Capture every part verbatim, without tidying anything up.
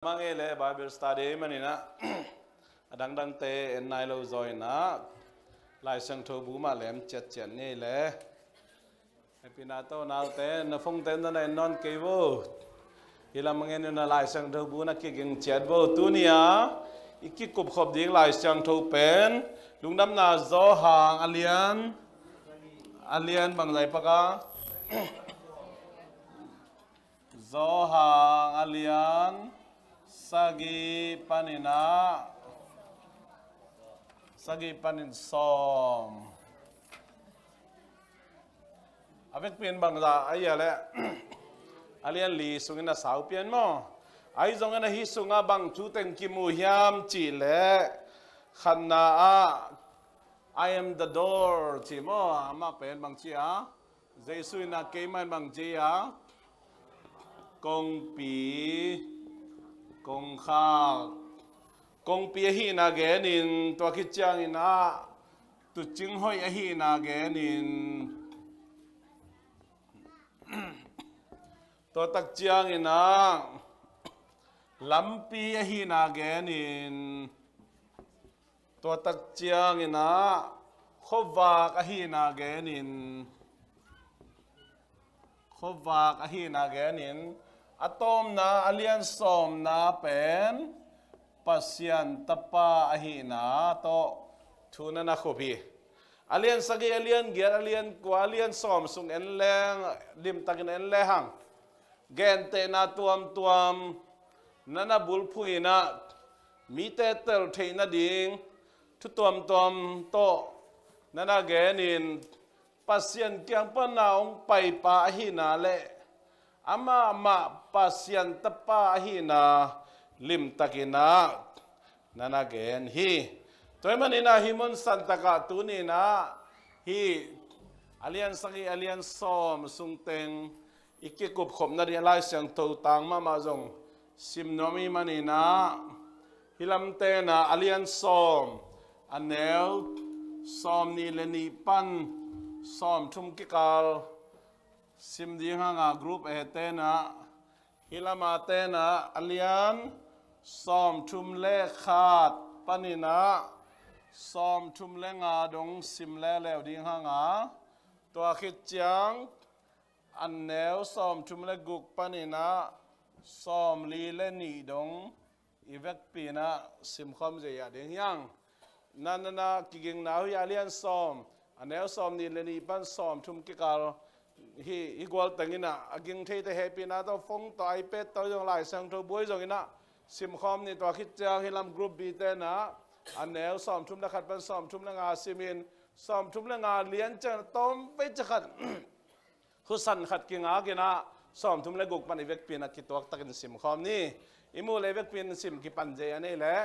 Mah ngei le Bible study maninah a dangdangte en nai lo zaw inah Lai Siangtho bu mah lem ciatciat ngei le. Happy na to naute, na phone te na na en nawn kei vo. Hi lam a ngen na Lai Siangtho bu na kiging ciat vo. Tuni a i kikupkhop ding Lai Siangtho pen Lungdamna Johan a lian, a lian bangzai paka Johan a lian sagih paninah sagih panin sawm. A vekpi in bangzah a hia leh a lian li sungin a sau pian maw? Ahi zongin ahi sungah bang thu teng kimu hiam cih leh khatna ah I am the door ci maw? Amah pen bang ci a? Jesu in a keimah in bang ci a? Kongpi, kongkhak, kongpi ahihna genin tua khit ciangin ah tuucing hoih ahihna genin tua tak ciangin ah lampi ahihna genin tua tak ciangin ah khuavak ahihna genin khuavak ahihna genin a tawpna a lian sawmna pen Pasian Tapa ahihna tawh thu na na khup hi. A lian sagih, a lian giat, a lian kua, a lian sawm sung en leng, limtakin en lehang gentehna tuamtuam na na bulphuh inah mite tel theih nading thu tuamtuam tawh na na genin Pasian kiang pana hong paipa ahihna le amah mah Pasian Tapa ahihna limtakin ah na na gen hi. Tua ahih maninah hih mun santakah tuninah hih a lian sagih a lian sawm sungteng i kikupkhop nading a Lai Siangtho tang mahmah zong sim nuam ahih maninah hih lamtenah a lian sawm a neu sawm nih le nih pan sawm thum kikal sim ding hanga group A tenah hih lama tenah a lian sawm thum le khat paninah sawm thum le nga dong sim leuleu ding hanga tua khit ciang a neu sawm thum le guk paninah sawm li le nih dong i vekpi inah simkhawm zia ding hiang. Na na na kigingna uh hi a lian sawm a neu sawm nih le nih pan sawm thum kikal hi. Hih gualteng inah a ging theite hehpihna tawh phone tawh iPad tawh zong Lai Siangtho bu ahi zonginah simkhawm ni. Tua khit ciang hih lam group B tenah a neu sawm thum le khat pan sawm thum le nga simin sawm thum le nga lian ciang tawm vei ciang khat husan khat kingakinah sawm thum le guk pan i vekpi inah kituaktakin simkhawm ni. I muh le i vekpi in sim kipan zia a nei leh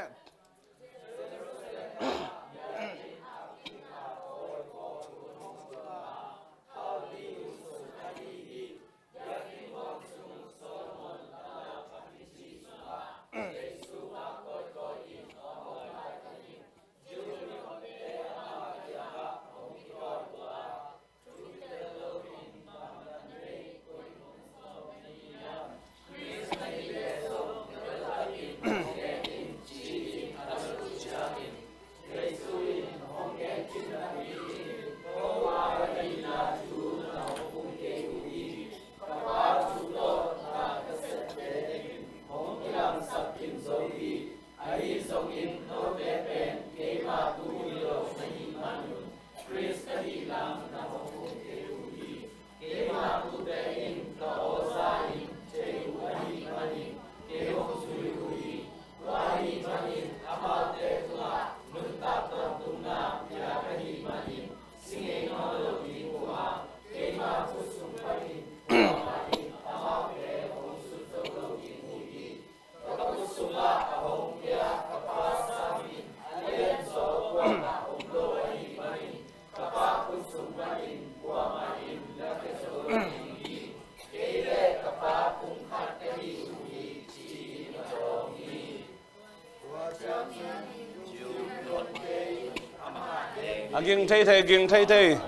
Ahi zongin note pen keima tu hi lo na hih manun Khrist ka hih lam na hong hun kei uh hi. Keima tute in ka aw za in thei uh ahih manin kei hong zui uh hi. Tua ahih manin amaute tungah nuntak tangtunna pia ka hih manin si ngei nawn lo ding uh a, keima khut sung panin kuamah in amaute hong sut zo lo ding uh hi. Ka khut sungah a hong pia ka Pa sangin a lianzaw kuamah om lo ahih manin ka Pa khut sung panin kuamah in na pia zo lo ding hi. Kei le ka Pa kung khat ka hi uh hi, ci-in a dawng hi. A ging theithei, ging theithei.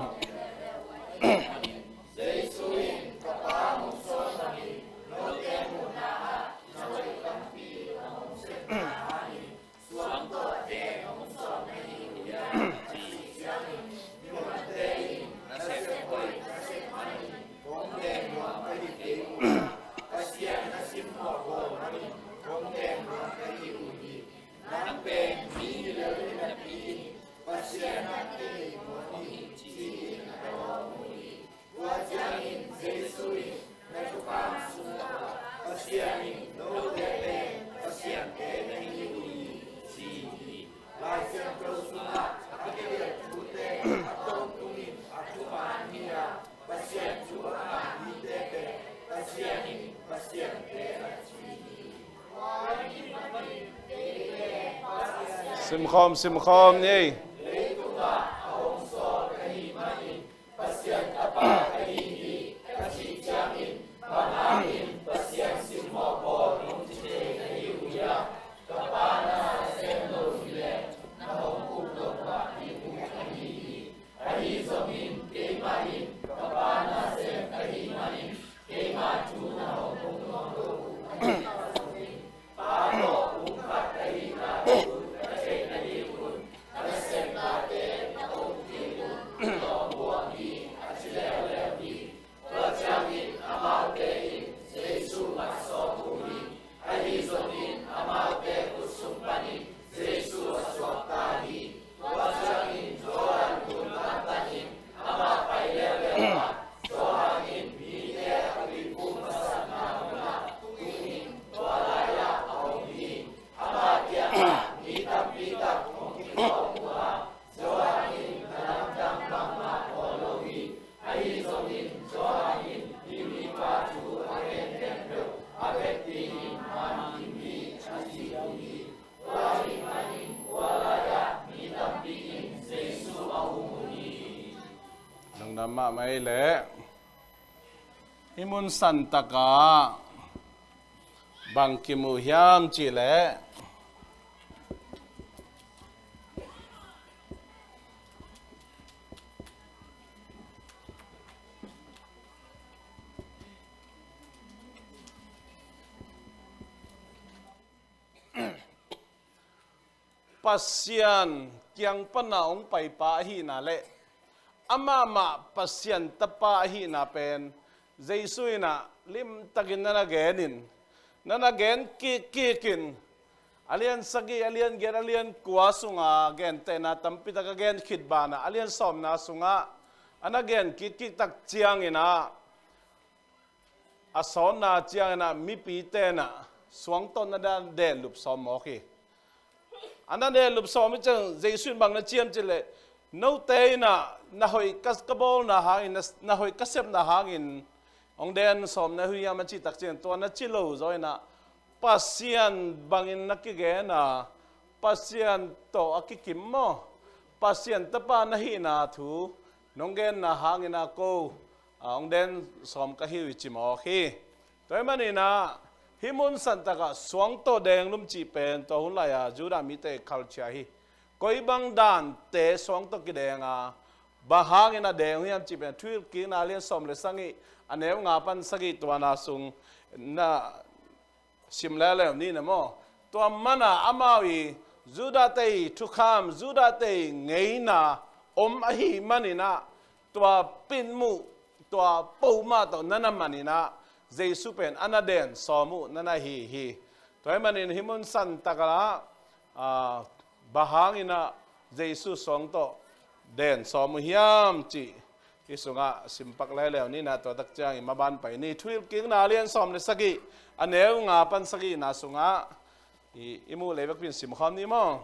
Jesu in ka Pa hong sawl bangin note muhna ah na hoih tampi Simkhawm, simkhawm ni. Lungdam mahmah ei leh. Hih mun santakah bang kimu hiam cih leh, Pasian kiang pana hong paipa ahihna le amah mah Pasian tapa ahihna pen Jesu in ah limtakin na na genin, na na gen kikkik in, a lian sagih, a lian giat, a lian kua sunga gentehna tampitak a gen khit banah a lian sawmna sungah a na gen kikkik tak ciangin ah, a sawnna ciangin ah mipite in ah suang tawh na den lup sawm mawk hi. A na den lup sawm hi ciang Jesu in bang na ci hiam cih leh, note in ah na hoih ka, ka bawlna hangin, na, na hoih ka sepna hangin hong den sawm na hi uh hiam a cih tak ciangin tua na ci lo zaw in ah Pasian bangin na kigen a, Pasian tawh a kikim maw, Pasian tapa na hihna thu nong genna hangin ah ko a hong den sawm ka hi uh hi ci mawk hi. Tua ahih manin ah hih mun santakah suang tawh deng lum cih pen tua hun lai-a Judah mite culture hi. Koi bang dante suang tawh kideng a, bang hangin a deng uh hiam cih pen Thuhilhkikna a lian sawm le sagih, a neu nga pan sagih tuana sung na sim leuleu ni na maw. Tua mana amau i Judahte i thukham, Judahte i ngeina om ahih manin ah tua pinmuh, tua poma tawh na na manin ah Jesu pen a na den sawm uh na na hi hi. Tua ahih manin hih mun santakah ah, bang hangin ah Jesu suang tawh den sawm uh hiam cih hih sungah simpak leuleu ni na, tua tak ciangin maban pai ni. Thuhilhkikna a lian sawm le sagih, a neu nga pan sagihna sungah i, i muh leh vekpi in simkhawm ni maw.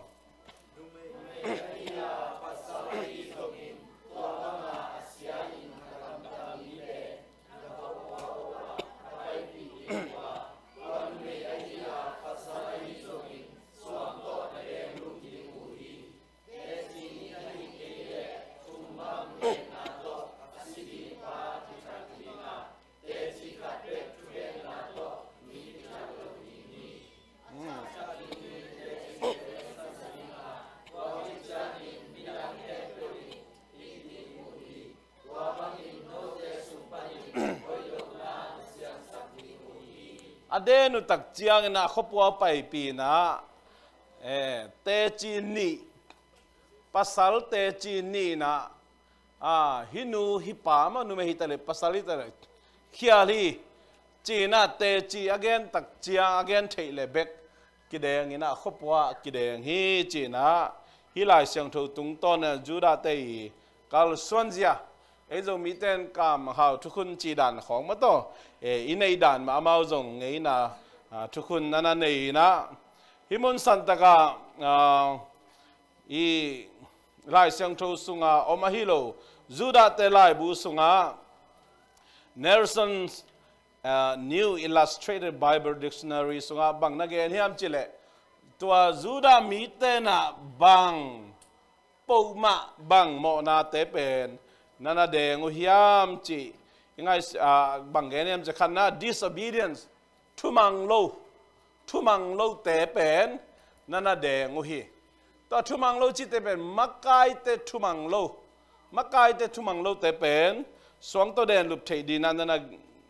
A den uh tak ciangin ah khuapua paipihna, eh, teci nih, pasal teci nih in ah, ah, hih nu hih pa maw, numei hi ta leh pasal hi ta leh khial hi ci-in ah teci a gen tak ciang a gen theih leh bek kideng in ah khuapua kideng hi ci-in ah hih Lai Siangtho tungtawn in Judahte i kalsuanzia, ei Zomite in kamhau thukhun cih dan khawng mah tawh, eh, i neih dan mah amau zong ngeina, ah, thukhun na na nei in ah hih mun santakah, ah, i Lai Siangtho sunga om ahi lo Judahte laibu sungah Nelson, ah, New Illustrated Bible Dictionary sungah bang na gen hiam cih leh, Tua Judah mite na bang pohmah bang mawhnate pen na na deng uh hiam cih i ngai, ah, bang gen hiam cih khatna disobedience, thumang lo, thumang lote pen na na deng uh hi. Tua thumang lo cihte pen makaite thumang lo, makaite thumang lote pen suang tawh den lup theih dina na na,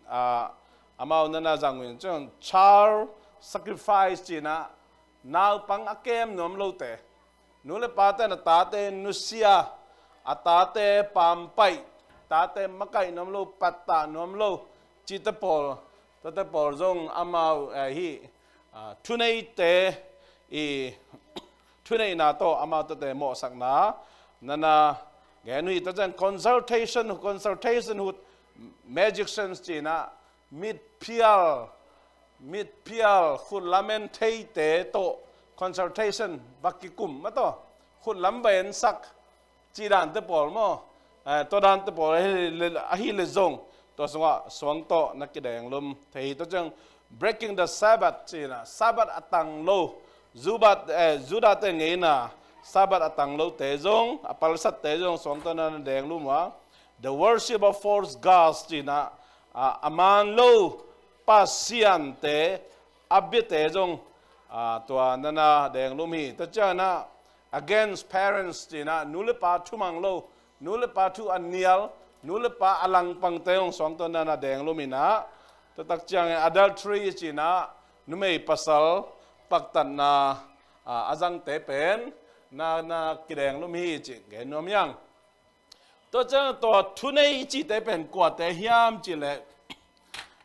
ah, amau na na zang uh in cun child sacrifice cihna naupang a kem nuam lote, nu le pate na tate nusia, a tate pampaih, tate makaih nuam lo, pattah nuam lo, cihte pawl, tate pawl zong amau, eh, hi, ah, thuneite i thuneihna tawh amau tate mawhsakna na na gen uh hi. Tua ciang consultation, consultation hut magicians cihna mitphial, mitphial khut lamen theite tawh consultation va kikum mah tawh khut lam va ensak cih dante pawl maw? Eh, tua dante pawl ahi le, ahi le zong tua sungah suang tawh na kideng lum thei hi. Tua ciang breaking the Sabbath cihna, Sabbath a tang lo, Jubat, eh, Judah te ngeina Sabbath a tang lote zong, a palsatte zong suang tawh na na deng lum uh a, the worship of false gods cihna, ah, a man lo pasiante, a biate zong, ah, tua na na deng lum hi. Tua ciangin ah against parents cihna, nu le pa thumang lo, nu le pa thu a nial, nu le pa a langpangte zong suang tawh na na deng lum in ah, tua tak ciangin adultery cihna, numei pasal paktatna, ah, a zangte pen na na kideng lum hi cih gen nuam hi hang. Tua ciang tua thunei cihte pen kuate hiam cih leh,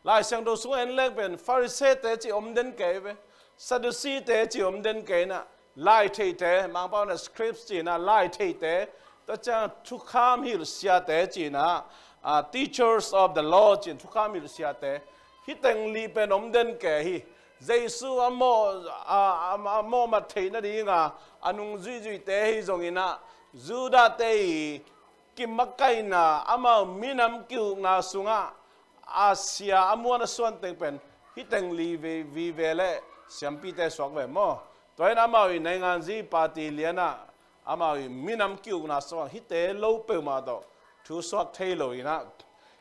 Lai Siangtho sung en leng pen Pharisee-te cih om den kei ve, Sadducee-te cih om den kei in ah, laitheite, Mangpau in ah scribes cih in ah laitheite, tua ciang thukham hilhsiate cih in ah, ah, teachers of the law cih in thukham hilhsiate, hih teng li pen om den kei hi. Jesu a mawh, a, a, a mawhmat theih nadinga a nungzuihzuihte hi zongin ah, Judah-te i kimakaihna, amau minam ki-ukna sungah a sia a muan a suan teng pen hih teng li ve, vive le siampite suak ve maw? Tua in amau i nainganzi party lianah, amau i minam ki-ukna sungah hihte lo peuhmah tawh thu suak thei lo in ah,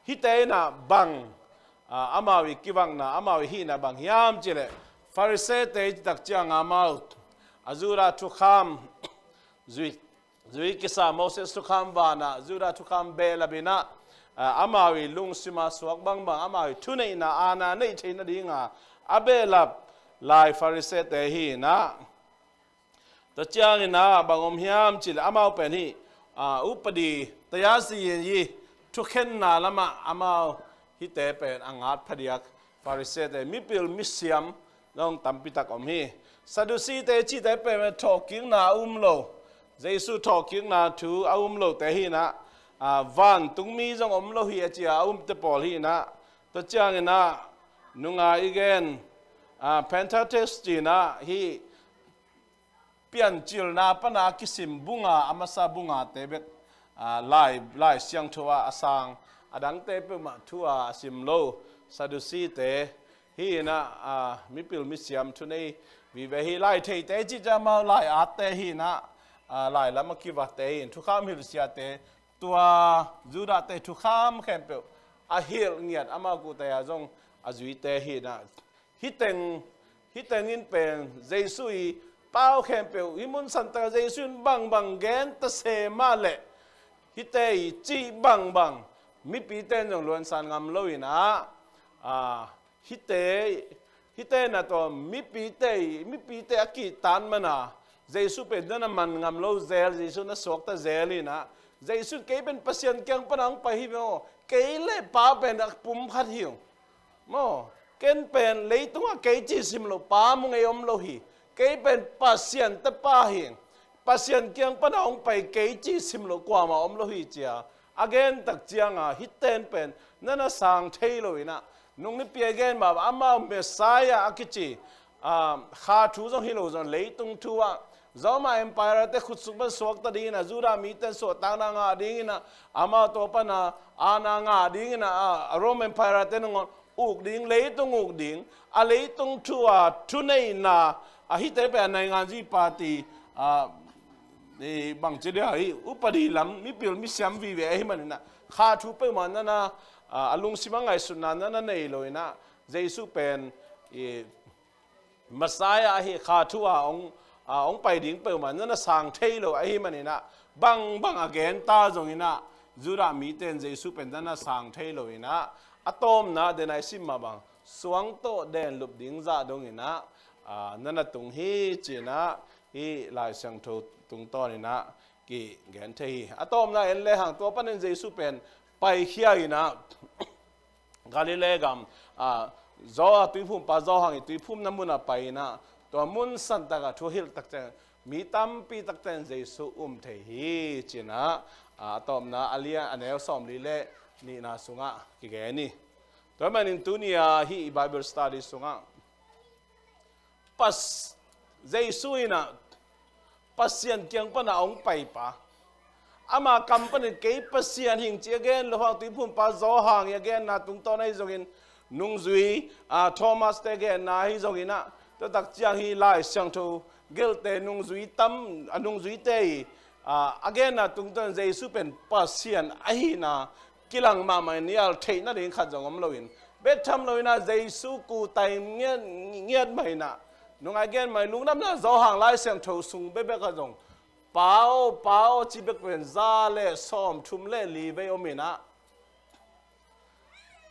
hihte in ah bang, ah, amau i kivakna, amau i hihna bang hiam cih leh, Pharisee-te i cih tak ciang amau a Judah thukham zui, zui kisa, Moses thukham vanah, Judah thukham behlap in ah, ah, amau i lungsima suak bangbang, amau i thuneihna aana neih theih nadinga a behlap lai Pharisee-te hi in ah, tua ciangin ah bang om hiam cih leh amau pen hih, ah, upadi, tayasi i thukhenna lamah amau hihte pen a ngat phadiak Pharisee-te, mipil misiam zong tampi tak om hi. Sadducee-te cihte pen thawhkikna a um lo, Jesu thawhkikna thu a um lote hi in ah, ah, vantungmi zong om lo hi a ci a a umte pawl hi in ah, tua ciangin ah nunga i gen, ah, Pentateuch cih in ah hih Piancilna pana a kisim bunga, a masa bungate bek, ah, lai, Lai Siangtho ah a sang, a dangte peuhmah thu a a sim lo Sadducee-te hi in ah, ah, mipil misiam thunei vive hi. Laitheite cih ciang amau lai-atte hi in ah, ah, lai lam a kivate hi in, thukham hilhsiate, tua Judah-te thukham khempeuh a hilh ngiat, amau kuhte ah zong a zuite hi in ah, Hih teng, hih teng in pen Jesu i pau khempeuh, hih mun santak ah Jesu in bangbang gen ta se mah leh, hihte i cih bangbang mipite in zong luansan ngam lo in ah, ah, hihte, hihte na tawh mipite i, mipite a kihtan man a, Jesu pen na na man ngam lo zel, Jesu na suakta zel in ah, Jesu in kei pen Pasian kiang pana hong pai hi maw, kei le Pa pen a pum khat hi ung. Maw, ken pen leitungah kei cih sim lo, Pa mu ngei om lo hi. Kei pen Pasian tapa hi. Pasian kiang pana hong pai kei cih sim lo kuamah om lo hi ci a a gen tak cianga, hihte in pen na na sang thei lo in ah, nung nipi a gen mah bang amau Messiah a kici, ah, kha thu zong hi lo zong, leitung thu ah Roma Empire-te khutsung pan suakta dingin ah, Judah mite in suahtakna ngah dingin ah, amau tawh pana aana ngah dingin ah, ah, Rome Empire-te nangawn uk ding, leitung uk ding, a leitung thu a thuneihna A hihte pen a nainganzi party, a, i bangci dia hi, upadi lam mipil misiam vive ahi maninah, kha thu peuhmah nana, a, a lungsim a ngaihsutna nana nei lo inah, Jesu pen i Messiah ahi kha thu a hong, a hong pai ding peuhmah nana sang thei lo ahi maninah, bangbang a genta zonginah, Judah mite in Jesu pen nana sang thei lo inah, a tawmna den a i sim mah bang suang tawh denlup ding zah donginah, a, nana tung hi cinah, hih Lai Siangtho tungtawninah kigen thei hi. A tawmna en lehang tua panin Jesu pen paikhia inah, Galilee gam, a, Zo-, a, tuiphumpa Johan i tuiphumna munah pai inah, tua mun santakah thu hilh takciang mi tampi takten Jesu um thei hi cinah, a, a tawmna a lian a neu sawmli le nihna sungah kigen hi. Tua manin tuni-a hih i Bible study sungah Pas-, Jesu inah Pasian kiang pana hong paipa, ama kam panin kei Pasian hing ci a gen lo hang, tuiphumpa Johan i a genna tungtawn ahi zongin, nungzui, a, Thomas te genna ahi zonginah, tua takciang hih Lai Siangtho gelhte nungzui tam, a, nungzuite i, a, a genna tungtawn Jesu pen Pasian ahihna kilang mahmah in nial theih nading khat zong om loin, bek tham loinah Jesu kutai ngiat, ngiat mah inah, nungai gen mah in, Lungdamna Johan Lai Siangtho sung bekbek ah zong, Pa aw, Pa aw, ci bek pen za le sawmthum le li vei om inah,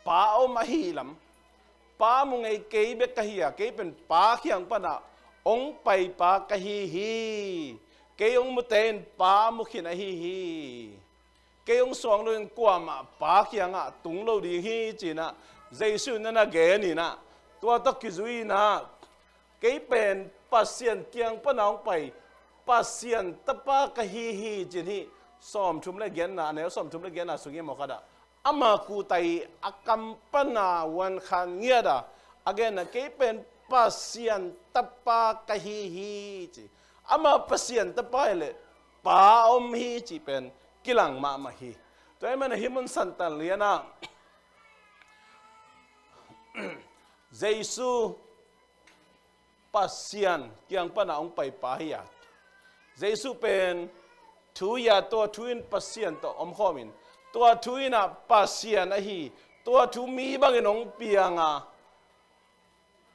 Pa om ahi lam, Pa mu ngei kei bek ka hi a, kei pen Pa kiang pana hong paipa ka hi hi. Kei hong mute in Pa mu khin ahi hi. Kei hong suang lo in kuamah Pa kiangah tung lo ding hi cinah, Jesu in nana gen inah, tua tawh kizui inah, kei pen Pasian kiang pana hong pai Pasian tapa ka hi hi cin hih sawmthum le giatna, a neu sawmthum le giatna sung i mawkhatah, ama kutai a kam pana huan khan ngiat a, a genna kei pen Pasian tapa ka hi hi ci. Ama Pasian tapa hi leh Pa om hi cih pen kilang mahmah hi. Tua ahih manin hih mun santak lianah Jesu Pasian kiang pana hong paipa hi a, Jesu pen thu hi a, tua thu in Pasian tawh omkhawmin, tua thu inah Pasian ahi, tua thu mi bangin hong piang a,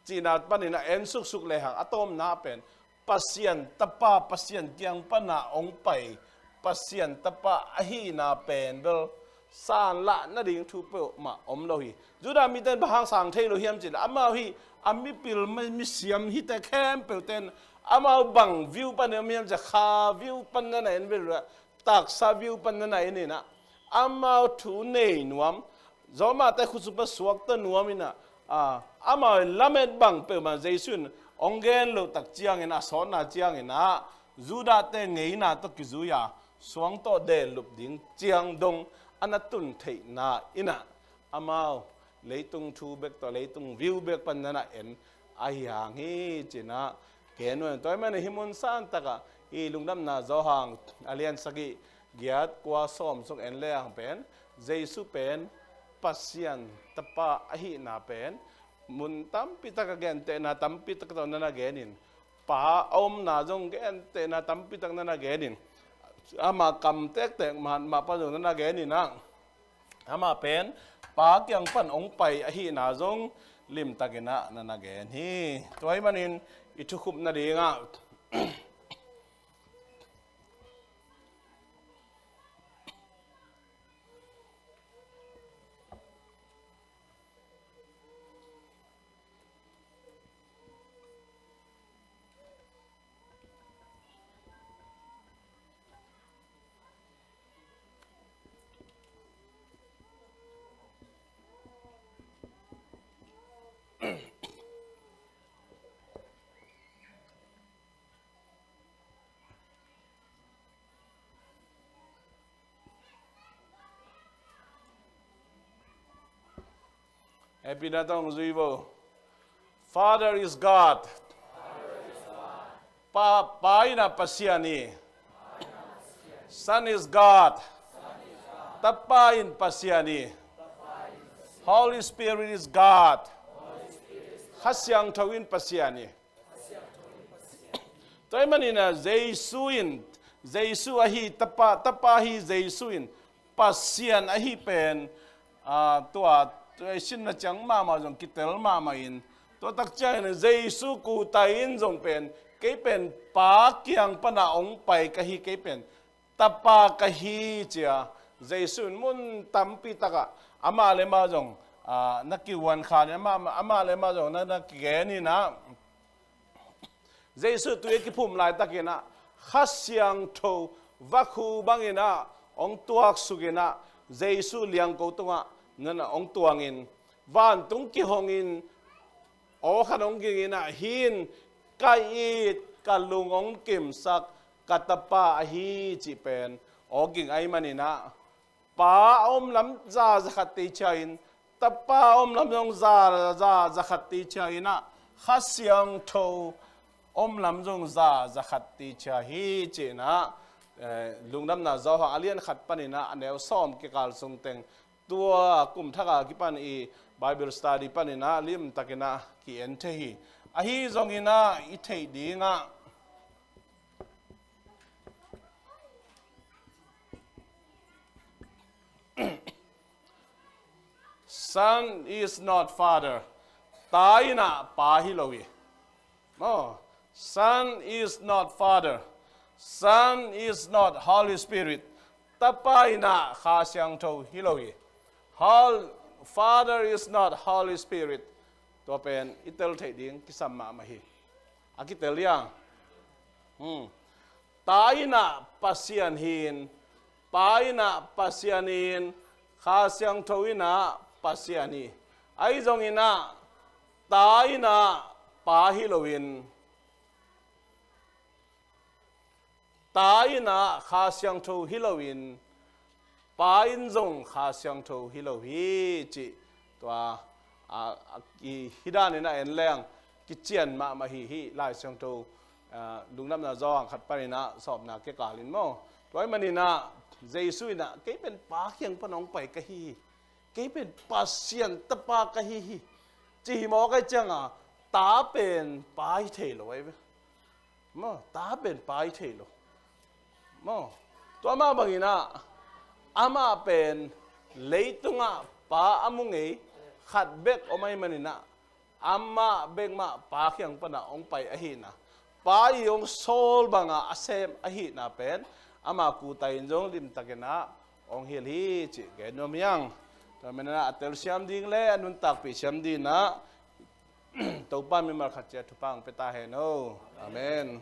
cihna panin a en suksuk lehang a tawmna pen Pasian tapa, Pasian kiang pana hong pai Pasian tapa ahihna pen bel sanlah nading thu peuhmah om lo hi. Judah mite in bang hang sang thei lo hiam cih leh, amau hi a mipil mi, misiam hite khempeuhte in amau bang view pan en hiam cih leh, kha view pan nana en ve leh, taksa view pan nana en inah, amau thu nei nuam, Romate khutsung pan suakta nuam inah, a, amau lamet bang peuhmah Jesu in hong gen loh tak ciangin, a sawtna ciangin ah, Judahte ngeina tawh kizui a, suang tawh denlup ding ciang dong a na tun theihna inah, amau leitung thu bek tawh, leitung view bek pan nana en ahi hang hi cinah, kei nuam. Tua ahih manin hih mun santakah hih Lungdamna Johan a lian sagih, giat, kua, sawm sung en lehang pen Jesu pen Pasian tapa ahihna pen mun tampi tak a gentehna tampi tak tawh nana genin, Pa a omna zong gentehna tampi tak nana genin, ama kam tektek mah, mah pan zong nana genin ah, amah pen Pa kiang pan hong pai ahihna zong limtakin ah nana gen hi. Tua ahih manin i thukhupna dingah Hehpihna tawh zui vo. Father is God. Pa, Pa in ah Pasian hi. Son is God. Tapa in Pasian hi. Holy Spirit is God. Kha Siangtho in Pasian hi. Tua ahih manin ah Jesu in, Jesu ahi Tapa, Tapa hi Jesu in Pasian ahi pen, ah, tua, tua i sinna ciang mahmah zong kitel mahmah in, tua tak ciangin Jesu kuta in zong pen, kei pen Pa kiang pana hong pai ka hi, kei pen Tapa ka hi ci-a Jesu in mun tampi takah amah le amah zong, ah, na kihuan khan, amah, amah le amah zong na, na kigen in ah, Jesu tui a kiphum laitakin ah Kha Siangtho vakhu bangin ah hong tuaksuk in ah, Jesu liangko tungah nana hong tuangin, vantung kihongin, aw khat hong ging in ah, hih in ka it, ka lung hong kimsak ka Tapa ahi cih pen aw ging ahih manin ah, Pa a om lam za, za khat teicia in, Tapa a om lam zong za, za, za khat teicia in ah, Kha Siangtho om lam zong za, za khat teicia hi ci-in ah, eh, Lungdamna Johan a lian khat panin ah a neu sawm kikal sung teng, tua kum thak a kipan i Bible study panin ah limtakin ah ki-en thei hi. Ahi zongin ah i theih dingah, Son is not Father. Ta in ah Pa hi lo hi. Oh, Son is not Father. Son is not Holy Spirit. Tapa in ah Kha Siangtho hi lo hi. Hol-, Father is not Holy Spirit. Tua pen i tel theih ding kisam mahmah hi. A kitel hiang. Hmm. Ta in ah Pasian hi-in, Pa in ah Pasian hi-in, Kha Siangtho in ah Pasian hi. Ahi zongin ah, Ta in ah Pa hi loin, Ta in ah Kha Siangtho hi loin, Pa in zong Kha Siangtho hi lo hi cih tua, a, a, i, hih danin ah en leng kician mahmah hi, hih Lai Siangtho, a, Lungdamna Johan khat panin ah sawmna kikal in maw. Tua ahih manin ah Jesu in ah, kei pen Pa kiang pan hong pai ka hi hi. Kei pen Pasian Tapa ka hi hi. Ci hi mawk ahih ciangin, Ta pen Pa hi thei lo ahi ve. Maw, Ta pen Pa hi thei lo. Maw, tua mah bangin ah, amah pen leitungah Pa a mu ngei khat bek om ahih manin ah, amah bek mah Pa kiang pan ah hong pai ahihna, Pa in hong sawl bangin a sem ahihna pen, ama kuta in zong limtakin ah hong hilh hi cih gen nuam hi hang. Tua manin ah a telsiam ding le a nuntakpih siam dingin ah, Topa mimal khat ciat thupha hong pia ta hen aw. Amen.